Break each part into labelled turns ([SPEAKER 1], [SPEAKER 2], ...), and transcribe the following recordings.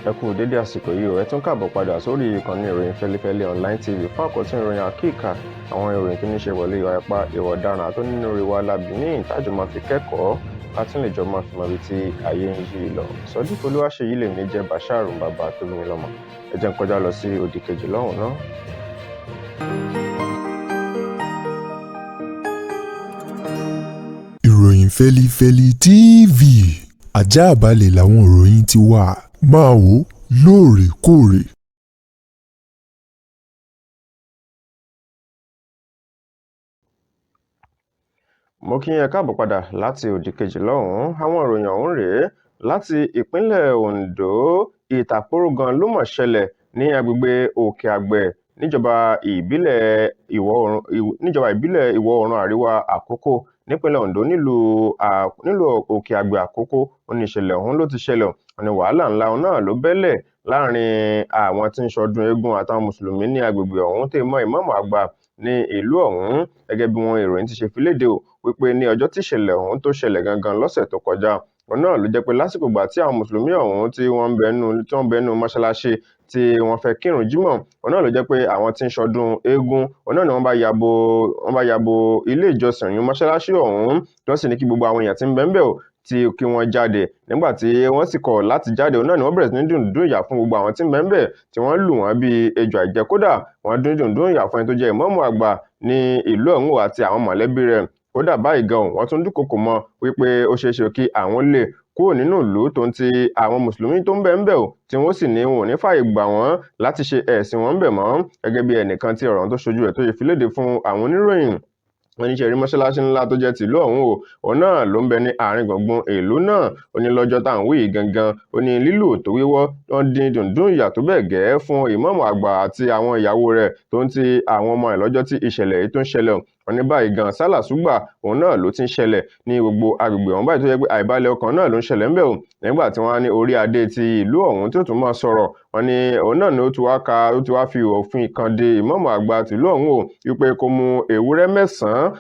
[SPEAKER 1] Ẹ kú dédé àsìkò yìí o. Ẹ tún káàbọ̀ padà sórí ìkànnì ìròyìn Fẹ́lifẹ́li Online TV fún àkọ́tún ìròyìn àkíkà, àwọn ìròyìn tó ní ṣe pẹ̀lú ìwà ipá, ìwà ọ̀daràn àti onírúurú ìwà láabi ní ìtajọ máa fi kẹ́kọ̀ọ́, ká tún lè jọ máa fi mọ ibi tí ayé ń yí lọ. Sodiq Olúwaṣeyìí lèmi jẹ́, Bashir bàbá tó bí mi lọ́mọ. Ẹ jẹ́ n kọjá lọ sí òdì kejì lọ́hùn náà.
[SPEAKER 2] Ìròyìn Fẹ́lifẹ́li TV, ajáàbalẹ̀ làwọn ìròyìn ti wà, máa wò ó lóòrèkóòrè.
[SPEAKER 1] Mo kí yín, ẹ káàbọ̀ padà láti òdì kejì lọ́hùn-ún. Àwọn ìròyìn ọ̀hún rèé láti ìpínlẹ̀ Ondo. Ìtàkùrọ̀ gan ló mọ̀ ṣẹlẹ̀ ní agbègbè Òkè Àgbẹ̀ níjọba ìbílẹ̀ Ìwọ̀ Oòrùn Àríwá Àkókò nípínlẹ̀ Ondo, nílùú Òkè Àgbẹ̀ Àkókò. Ó ní ìṣẹ̀lẹ̀ ọ̀hún ló ti ṣẹlẹ̀. Ó ní wàhálà ńlá náà ló bẹ́lẹ̀ láàrin àwọn tí ń ṣọdún eégún àtàwọn mùsùlùmí ní agbègbè ọ̀hún, tó mọ́ ìmáàmù àgbà ní ìlú ọ̀hún. Gẹ́gẹ́ bí wọn ìròyìn ti ṣe fi léde o wípé ní ọjọ́ tí ìṣẹ̀lẹ̀ ọ̀hún tó ṣẹlẹ̀ gangan lọ́sẹ̀ tó kọjá, òun náà ló jẹ́ pé lásìkò ìgbà tí àwọn mùsùlùmí ọ̀hún tí wọ́n ń bẹ nínú mọ́ṣáláṣí tí wọ́n fẹ́ kírun jímọ̀, òun náà ló jẹ́ pé àwọn tí ń ṣọdún eégún, òun náà ni wọ́n bá yabo ilé ìjọsìn ọ̀hún, mọ́ṣáláṣí ọ̀hún, tí wọ́n sì ní kí gbogbo àwọn èèyàn tí ń bẹ ńbẹ̀ o tí kí wọ́n jáde. Nígbà tí wọ́n sì kọ̀ láti jáde, òun náà ni wọ́n bẹ̀rẹ̀ sí ní dùndún ìyà fún gbogbo àwọn tí ń bẹ ńbẹ̀, tí wọ́n lù wọ́n bíi ejò àìjẹ. Kódà wọ́n dún dùndún ìyà fún ẹni tó jẹ́ ìmáàmù àgbà ní ìlú ọ̀hún àti àwọn mọ̀lẹ́bí rẹ̀. Kódà báyìí gan, wọ́n tún dúnkokò mọ́ wípé ó ṣeé ṣe kí àwọn lè kúrò nínú ìlú tó ń ti àwọn mùsùlùmí tó ń bẹ ńbẹ̀ o, tí wọ́n sì ní wọn ò ní fààyè gbà wọ́n láti ṣe ẹ̀sìn wọn ńbẹ̀ mọ́. Gẹ́gẹ́ bí ẹnìkan tí ọ̀rọ̀ tó ṣojú rẹ̀ tó ṣe fi léde fún àwọn oníròyìn, wọ́n ní ṣe rí mọ́ṣáláṣí ńlá tó jẹ́ tìlú ọ̀hún o, òun náà ló ń bẹ ní àárín gbùngbùn ìlú náà. Ó ní lọ́jọ́ tá à ń wí yìí gangan, ó ní lílù tó wíwọ́, wọ́n dín dùndún ìyà tó bẹ́ẹ̀ gẹ́ fún ìmáàmù àgbà àti àwọn ìyàwó rẹ̀ tó ń ti àwọn ọmọ rẹ̀ lọ́jọ́ tí ìṣẹ̀lẹ̀ yìí tó ń ṣẹlẹ̀. Wọ́n ní báyìí gan sálàsúgbà òun náà ló ti ń ṣẹlẹ̀ ní gbogbo agbègbè ọ̀hún báyìí, tó jẹ́ pé àìbalẹ̀ ọkàn náà ló ń ṣẹlẹ̀ ńbẹ̀ o. Nígbà tí wọ́n á ní orí adé ti ìlú ọ̀hún tí ó tún máa sọ̀rọ̀, wọ́n ní òun náà ni ó ti wá fi òfin kan de ìmáàmù àgbà tìlú ọ̀hún o, wípé kó mú ewúrẹ́ 9,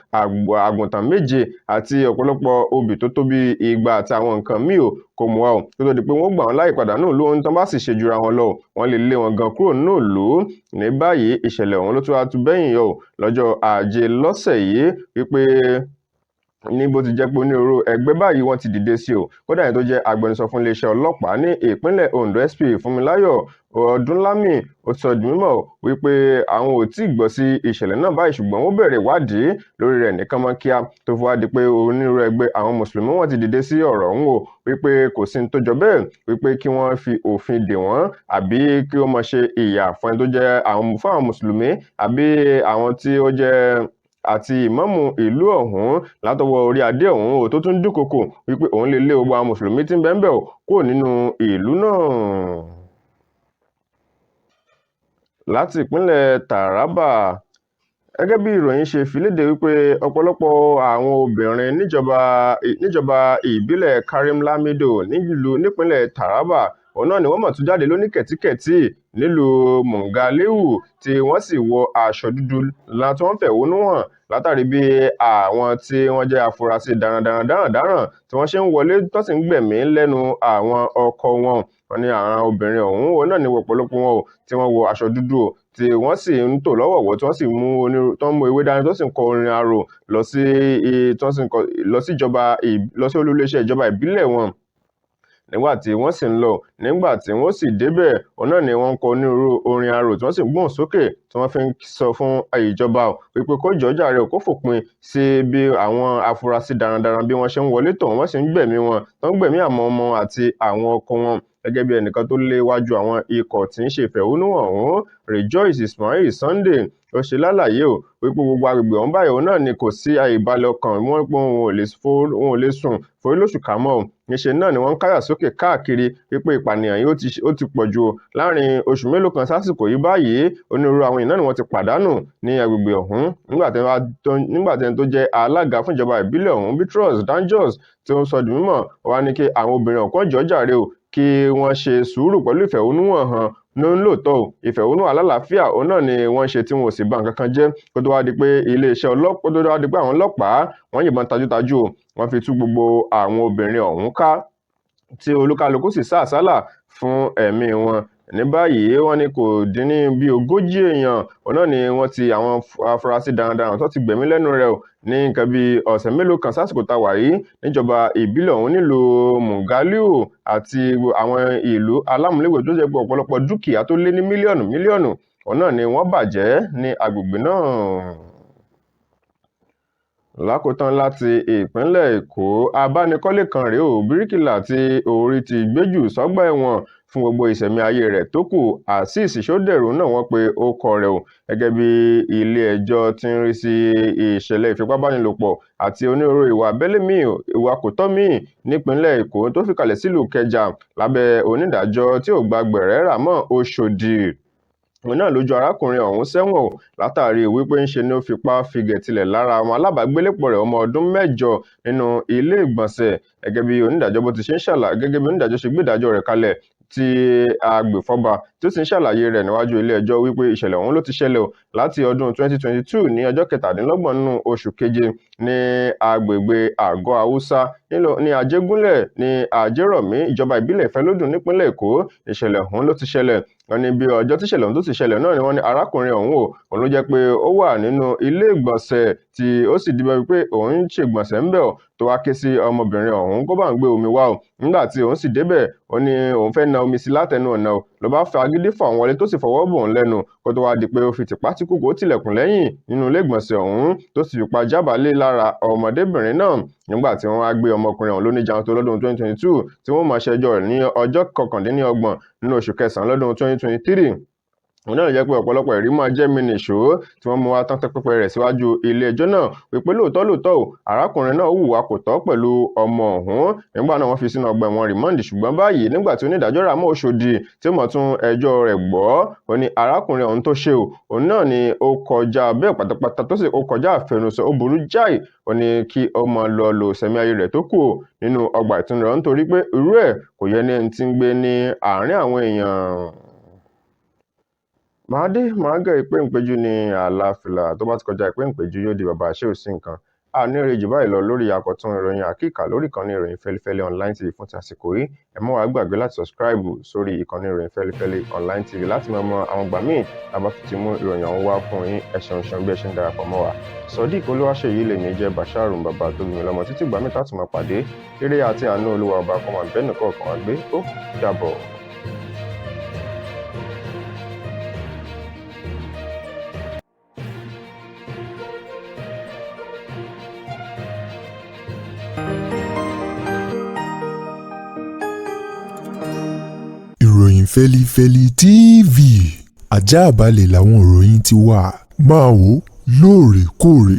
[SPEAKER 1] àgùntàn 7 àti ọ̀pọ̀lọpọ̀ obì tó tó bí 200 àti àwọn nǹkan míì o, kó mú wá o, kó tó di pé wọ́n gbà wọ́n láàyè padà nínú ìlú ohun. Tán bá sì ṣe jura wọn lọ o, wọ́n lè lé wọn gan kúrò nínú ìlú. Ní báyìí, ìṣẹ̀lẹ̀ ọ̀hún ló tún wá tún bẹ́yìn yọ o lọ́jọ́ Ajé lọ́sẹ̀ yìí, wípé ní bó ti jẹ́ pé onírúurú ẹgbẹ́ báyìí wọ́n ti dìde sí o. Kódà ẹni tó jẹ́ agbẹnusọ fún iléeṣẹ́ ọlọ́pàá ní ìpínlẹ̀ Ondo, SP Fúnmiláyọ̀ Ọdúnlámì, ó sọ di mímọ̀ wípé àwọn ò tí ì gbọ́ sí ìṣẹ̀lẹ̀ náà báyìí, ṣùgbọ́n wọ́n bẹ̀rẹ̀ ìwádìí lórí rẹ̀ ní kánmọ́nkíá. Tó fi wá di pé onírúurú ẹgbẹ́ àwọn mùsùlùmí wọ́n ti dìde sí ọ̀rọ̀ ọ̀hún o, wípé kò sí ní tó jọ bẹ́ẹ̀ wípé kí wọ́n fi òfin dè wọ́n àbí kí wọ́n máa ṣe ìyà fún ẹni tó jẹ́ àwọn fún àwọn mùsùlùmí àbí àwọn tí ó jẹ́ àti ìmáàmù ìlú ọ̀hún látọwọ́ orí adé ọ̀hún ò, tó tún dúnkokò wípé òun lè lé gbogbo àwọn mùsùlùmí tí ń bẹ ńbẹ̀ o kúrò nínú ìlú náà. Láti ìpínlẹ̀ Taraba, gẹ́gẹ́ bí ìròyìn ṣe fi léde wípé ọ̀pọ̀lọpọ̀ àwọn obìnrin níjọba ìbílẹ̀ Karim Lamido nílùú nípínlẹ̀ Taraba, òun náà ni wọ́n mọ̀ tún jáde lóní kẹ̀tíkẹ̀tí nílùú Mungalewu, tí wọ́n sì wọ aṣọ dúdú ńlá, tí wọ́n fẹ̀hónú hàn látàrí bí àwọn tí wọ́n jẹ́ afurasí darandaran darandaran tí wọ́n ṣe ń wọlé tó sì ń gbẹ̀mí lẹ́nu àwọn ọkọ wọn. Wọ́n ní àwọn obìnrin ọ̀hún, òun náà ní ọ̀pọ̀lọpọ̀ wọn o tí wọ́n wọ aṣọ dúdú o, tí wọ́n sì ń tò lọ́wọ̀ọ̀wọ́, tí wọ́n sì mú onírú tó ń mú ewé dání, tó sì ń kọ orin arò lọ sí tí wọ́n sì ń kọ lọ sí ìjọba, lọ sí olú iléeṣẹ́ ìjọba ìbílẹ̀ wọn. Nígbà tí wọ́n sì ń lọ, nígbà tí wọ́n sì débẹ̀, òun náà ni wọ́n ń kọ onírúurú orin arò, tí wọ́n sì ń gbóhùn sókè, tí wọ́n fi ń sọ fún ìjọba wípé kó jọ̀ọ́ jàre, kó fòpin sí bí àwọn afurasí darandaran bí wọ́n ṣe ń wọlé tọ̀ wọ́n sì ń gbẹ̀mí wọn, tó ń gbẹ̀mí àwọn ọmọ àti àwọn ọkọ wọn. Gẹ́gẹ́ bí ẹnìkan tó léwájú àwọn ikọ̀ tí ń ṣe ìfẹ̀hónúhàn ọ̀hún, Rejoice Ismail Sunday, ó ṣe lálàyé o wípé gbogbo agbègbè ọ̀hún báyìí, òun náà ni kò sí àìbalẹ̀ ọkàn. Wọ́n pé òun ò lè sùn forí lóṣù ká mọ́ o. Níṣe náà ni wọ́n ń káyà sókè káàkiri wípé ìpànìyàn yìí ó ti pọ̀ jù láàrin oṣù mélòó kan sásìkò yìí báyìí. Onírúurú àwọn èèyàn náà ni wọ́n ti pàdánù ní agbègbè ọ̀hún. Nígbà tí ẹni tó jẹ́ alága fún ìjọba ìbílẹ̀ ọ̀hún, Bitrus Danjos, tí ó ń sọ di mímọ̀ wá ní kí àwọn obìnrin ọ̀hún kàn jọ̀ọ́ jàre o, kí wọ́n ṣe sùúrù pẹ̀lú ìfẹ̀hónúhàn hàn ní lóòótọ́ o. Ìfẹ̀hónúhàn alálàáfíà òun náà ni wọ́n ṣe tí wọn ò sì bà nǹkan kan jẹ́, kó tó wá di pé àwọn ọlọ́pàá wọ́n yìnbọn tajútajú o, wọ́n fi tú gbogbo àwọn obìnrin ọ̀hún ká. Tí olúkálukú sì sá àsálà fún ẹ̀mí wọn. Ní báyìí, wọ́n ní kò dín ní bíi 40 èèyàn òun náà ni wọ́n ti àwọn afurasí darandaran tó ti gbẹ̀mí lẹ́nu rẹ̀ o ní nǹkan bíi ọ̀sẹ̀ mélòó kan sásìkò tá a wà yìí níjọba ìbílẹ̀ ọ̀hún nílùú Mùgálíù àti àwọn ìlú alámúlégbè, tó jẹ́ pé ọ̀pọ̀lọpọ̀ dúkìá tó lé ní mílíọ̀nù mílíọ̀nù òun náà ni wọ́n bàjẹ́ ní agbègbè náà. Lákòótán, láti ìpínlẹ̀ Èkó, abánikọ́lé kan rèé o, bíríkìlà tí orí ti gbé jù sọ́gbà ẹ̀wọ̀n fún gbogbo ìṣẹ̀mí ayé rẹ̀ tó kù. Azeez Ṣódẹ̀rù náà wọ́n pe orúkọ rẹ̀ o, gẹ́gẹ́ bí ilé-ẹjọ́ tí ń rí sí ìṣẹ̀lẹ̀ ìfipábánilòpọ̀ àti onírúurú ìwà abẹ́lé míì, ìwà kò tọ́ míì nípínlẹ̀ Èkó tó fìkàlẹ̀ sílùú Ìkẹjà lábẹ́ onídàájọ́ tí ò gba gbẹ̀rẹ́ Ramon Ọ̀ṣọ́dì, òun náà lójú arákùnrin ọ̀hún sẹ́wọ̀n o, látàrí wípé ńṣe ni ó fipá figẹ̀ tilẹ̀ lára àwọn alábàágbélépọ̀ rẹ̀ ọmọ ọdún 8 nínú ilé ìgbọ̀nsẹ̀. Gẹ́gẹ́ bí onídàájọ́ bó ti ṣe ń ṣàlàyé, gẹ́gẹ́ bí onídàájọ́ ṣe gbé ìdájọ́ rẹ̀ kalẹ̀ tí agbèfọ́ba tí ó sì ń ṣàlàyé rẹ̀ níwájú ilé ẹjọ́ wípé ìṣẹ̀lẹ̀ ọ̀hún ló ti ṣẹlẹ̀ o láti ọdún 2022 ní ọjọ́ 27 nínú oṣù keje ní agbègbè Àgọ́ Haúsá ní Ajégúnlẹ̀ ní Ajérọ̀mí, ìjọba ìbílẹ̀ Ìfẹ́lódùn nípínlẹ̀ Èkó. Ìṣẹ̀lẹ̀ ọ̀hún ló ti ṣẹlẹ̀. Wọ́n ní bí ọjọ́ tí ìṣẹ̀lẹ̀ ọ̀hún tó sì ṣẹlẹ̀ náà ni wọ́n ní arákùnrin ọ̀hún o, òun ló jẹ́ pé ó wà nínú ilé ìgbọ̀nsẹ̀ tí ó sì dìbò wípé òun ń ṣègbọ̀nsẹ̀ ńbẹ̀ o, tó wá ké sí ọmọbìnrin ọ̀hún kó bá ń gbé omi wá o. Nígbà tí òun sì débẹ̀, ó ní òun fẹ́ na omi sí látẹnu ọ̀nà o, ló bá fa agídí fà òun wọlé tó sì fọwọ́ bò òun lẹ́nu, kó tó wá di pé ó fi tìpátìkúùkù ó tilẹ̀kùn lẹ́yìn nínú ilé ìgbọ̀nsẹ̀ ọ̀hún tó sì fipá jábàálẹ̀ lára ọmọdébìnrin náà. Nígbà tí wọ́n wá gbé ọmọkùnrin ọ̀hún lóníjàun tó lọ́dún 2022 tí wọ́n máa ṣẹjọ́ rẹ̀ ní ọjọ́ 29 nínú oṣù kẹsàn-án lọ́dún 2023, òun náà jẹ́ pé ọ̀pọ̀lọpọ̀ ẹ̀rí máa jẹ́ mi nìṣó tí wọ́n mú wá tán tẹ́ pẹpẹ rẹ̀ síwájú ilé ẹjọ́ náà wípé lóòótọ́ lóòótọ́ o, arákùnrin náà hùwà kò tọ́ pẹ̀lú ọmọ ọ̀hún. Nígbà náà wọ́n fi sínú ọgbà ẹ̀wọ̀n remand. Ṣùgbọ́n báyìí, nígbà tí onídàájọ́ Ramon Ọ̀ṣọ́dì tí ó mọ̀ tún ẹjọ́ rẹ̀ gbọ́, ó ní arákùnrin ọ̀hún tó ṣe o, òun náà ni ó kọjá bẹ́ẹ̀ pátápátá, tó sì ó kọjá àfẹnusọ, ó burú jáì. Ó ní kí ó máa lọ lò sẹ̀mí ayé rẹ̀ tó kù o nínú ọgbà ìtúnirọ̀, nítorí pé irú ẹ̀ kò yẹ ní ẹni tí ń gbé ní àárín àwọn èèyàn. Màá dé, màá gẹ̀ ìpé ìpéjú ní àlàáfíà tó bá ti kọjá ìpé ìpéjú yóò di bàbá àṣẹ òsì nǹkan. A ní rí jù báyìí lọ lórí àkọ́tún ìròyìn àkíkà lórí ìkànnì Ìròyìn Fẹ́lifẹ́li Online TV fún ti àsìkò yìí. Ẹ má wàá gbàgbé láti subscribe sórí ìkànnì Ìròyìn Fẹ́lifẹ́li Online TV láti máa mọ àwọn ìgbà míì tá a bá tún ti mú ìròyìn ọ̀hún wá fún yín. Ẹ ṣeun ṣeun bí ẹ ṣe ń darapọ̀ mọ́ wa. Sodiq Olúwaṣèyí lèmi jẹ́, Basharu bàbá tó bí mi lọ́mọ. Títí ìgbà míì tá a tún máa pàdé, eré àti àánú Olúwa ọba kó máa bẹ́ẹ̀ nìkọ̀ọ̀kan wá gbé. Ó dàbọ̀.
[SPEAKER 2] Ìròyìn Fẹ́lifẹ́li TV, ajáàbalẹ̀ làwọn ìròyìn ti wà. Máa wò lóòrèkóòrè.